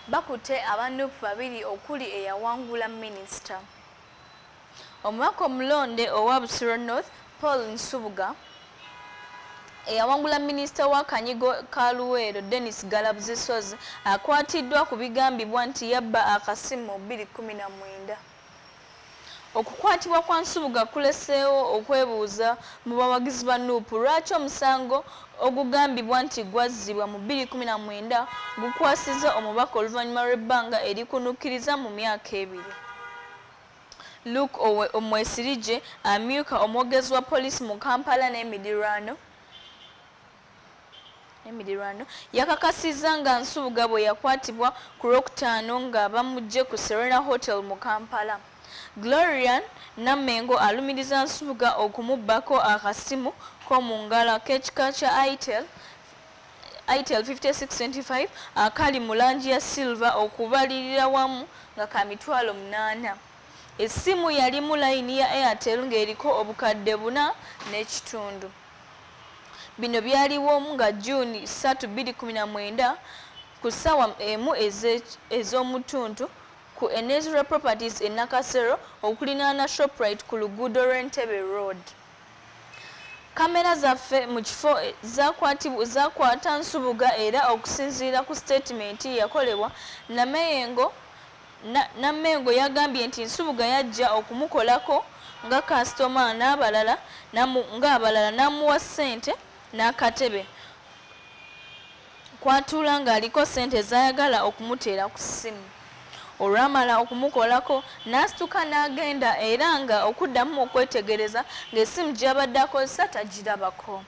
Bakutte aba nup babiri okuli eyawangula minisita. Omubaka omulonde owa Busiro North, Paul Nsubuga, eyawangula minisita wa Kanyigo ka Luweero, Denis Galabuzi Ssozi akwatiddwa ku bigambibwa nti yabba akasimu mu 2019. Okukwatibwa kwa Nsubuga kuleseewo okwebuuza mu bawagizi ba nup lwaki omusango ogugambibwa nti gwazzibwa mu 2019 gukwasizza omubaka oluvannyuma lw'ebbanga erikunukkiriza mu myaka ebiri. Luke Omwesirigye amyuka omwogezi wa poliisi mu Kampala n'emirirwano yakakasizza nga Nsubuga bwe yakwatibwa ku Lwokutaano nga bamuggye ku Serena Hotel mu Kampala. Gloria Namengo alumiriza Nsubuga okumubbako akasimu k'omu ngalo ak'ekika kya Itel Itel 5625 akali mu langi ya silver okubalirira wamu nga ka 800,000. Essimu yalimu layini ya Airtel ng'eriko 4,500. Bino byaliwo nga June 3, 2019 ku ssaawa emu ez'omu ttuntu ku Enezra Properties e Nakasero okulinaana Shoprite ku luguudo lw'Entebbe Road. Kkamera zaffe mu kifo zakwata Nsubuga era okusinziira ku sitetimenti eyakolebwa Namengo yagambye nti Nsubuga yajja okumukolako nga kasitoma ng'abalala n'amuwa ssente n'akatebe kw'atuula ng'aliko ssente z'ayagala okumuteera ku ssimu. Olwamala okumukolako n'asituka n'agenda era nga okuddamu okwetegereza ng'essimu gy'abadde akozesa tagirabako.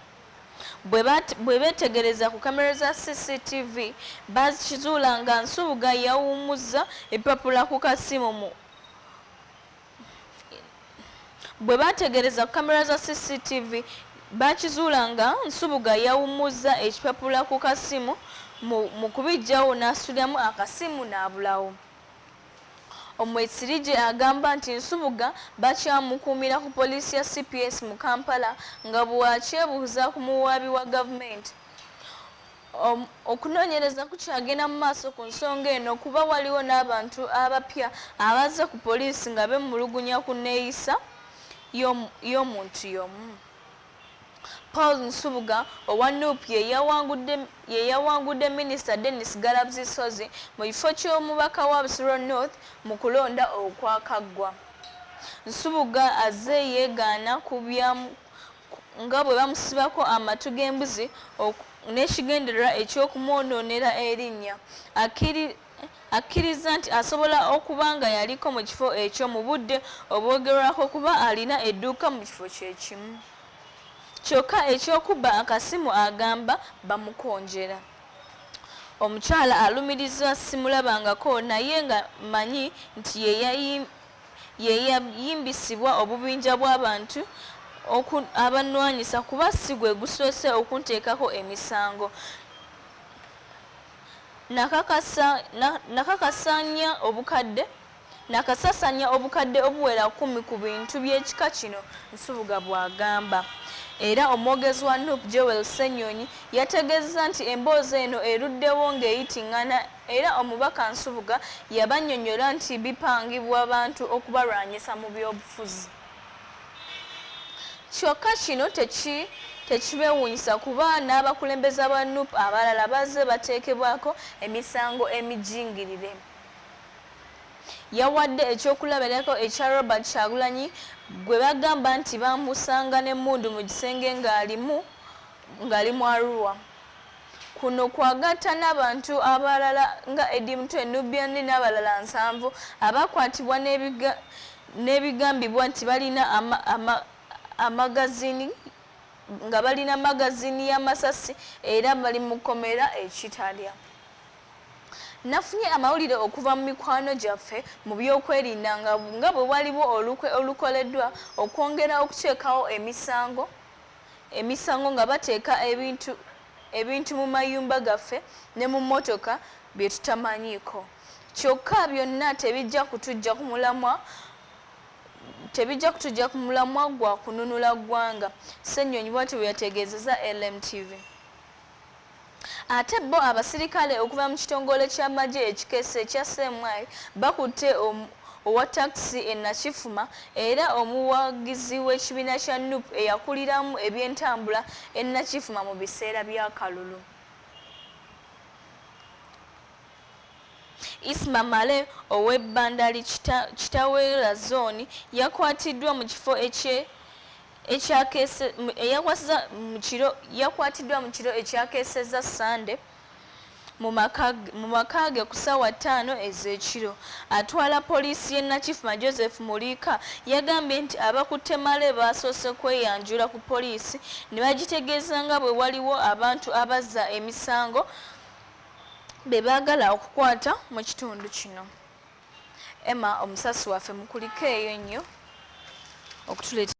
Bwe beetegereza ku kkamera za CCTV baakizuula nga Nsubuga yawummuzza ebipapula ku kasimu mu Bwe baategereza ku kkamera za CCTV baakizuula nga Nsubuga yawummuzza ekipapula ku kasimu mu kubiggyawo n'asituliramu akasimu n'abulawo. Omwesirigye agamba nti Nsubuga bakyamukuumira ku poliisi ya cps mu Kampala nga bw'akyebuuza ku muwaabi wa gavumenti. Okunoonyereza kukyagenda mu maaso ku nsonga eno kuba waliwo n'abantu abapya abazze ku poliisi nga beemulugunya ku nneeyisa y'omuntu y'omu. Paul Nsubuga owa nup ye yawangudde minisita Denis Galabuzi Ssozi mu kifo ky'omubaka wa Busiro North mu kulonda okwakaggwa. Nsubuga azze yeegaana ku bya nga bwe bamusibako amatu g'embuzi n'ekigendererwa eky'okumwonoonera erinnya. Akkirizza nti asobola okuba nga yaliko mu kifo ekyo mu budde obwogerwako kuba alina edduuka mu kifo kye kimu. Kyokka eky'okubba akasimu agamba bamukonjera. Omukyala alumirizibwa simulabangako naye nga mmanyi nti ye yayimbisibwa obubinja bw'abantu abannwanyisa kuba si gwe gusoose okunteekako emisango. Nakasasanya obukadde obuwera kkumi ku bintu by'ekika kino, Nsubuga bw'agamba. Era omwogezi wa nup Joel Ssenyonyi yategeezezza nti emboozi eno eruddewo ng'eyiting'ana era omubaka Nsubuga yabannyonnyola nti bipangibwa bantu okubalwanyisa mu byobufuzi. Kyokka kino tekibeewuunyisa kuba n'abakulembeze ba nup abalala bazze bateekebwako emisango emijingirire. Yawadde ekyokulabirako ekya Robert Kyagulanyi gwe bagamba nti baamusanga n'emmundu mu kisenge ng'ali mu Arua. Kuno kw'agatta n'abantu abalala nga Eddie Mutwe, Nubian Li n'abalala nsanvu abaakwatibwa n'ebigambibwa nti balina amagaziini nga balina magaziini y'amasasi era bali mu kkomera e Kitalya. Nafunye amawulire okuva mu mikwano gyaffe mu byokwerinda nga bwe waliwo olukwe olukoleddwa okwongera okuteekawo emisango emisango nga bateeka ebintu ebintu mu mayumba gaffe ne mu mmotoka bye tutamanyiiko. Kyokka byonna tebijja kutuggya ku mulamwa tebijja kutuggya ku mulamwa gwa kununula ggwanga, Ssenyonyi bwatyo bwe yategeezezza LMTV. Ate bo abasirikale okuva mu kitongole ky'amagye ekikessi ekya CMI bakutte owa takisi e Nakifuma era omuwagizi w'ekibiina kya nup eyakuliramu ebyentambula e Nakifuma mu biseera by'akalulu. Isma Male ow'e Bandali Kitawera zooni yakwatiddwa mu kifo Yakwatiddwa mu kiro ekyakeesezza Ssande mu maka ge ku ssaawa ttaano ez'ekiro. Atwala poliisi y'e Nakifuma, Joseph Muliika yagambye nti abakutte Male baasoose kweyanjula ku poliisi ne bagitegeeza nga bwe waliwo abantu abazza emisango be baagala okukwata mu kitundu kino. Emma omusasi waffe mukulikeeyo nnyo okutuleetera.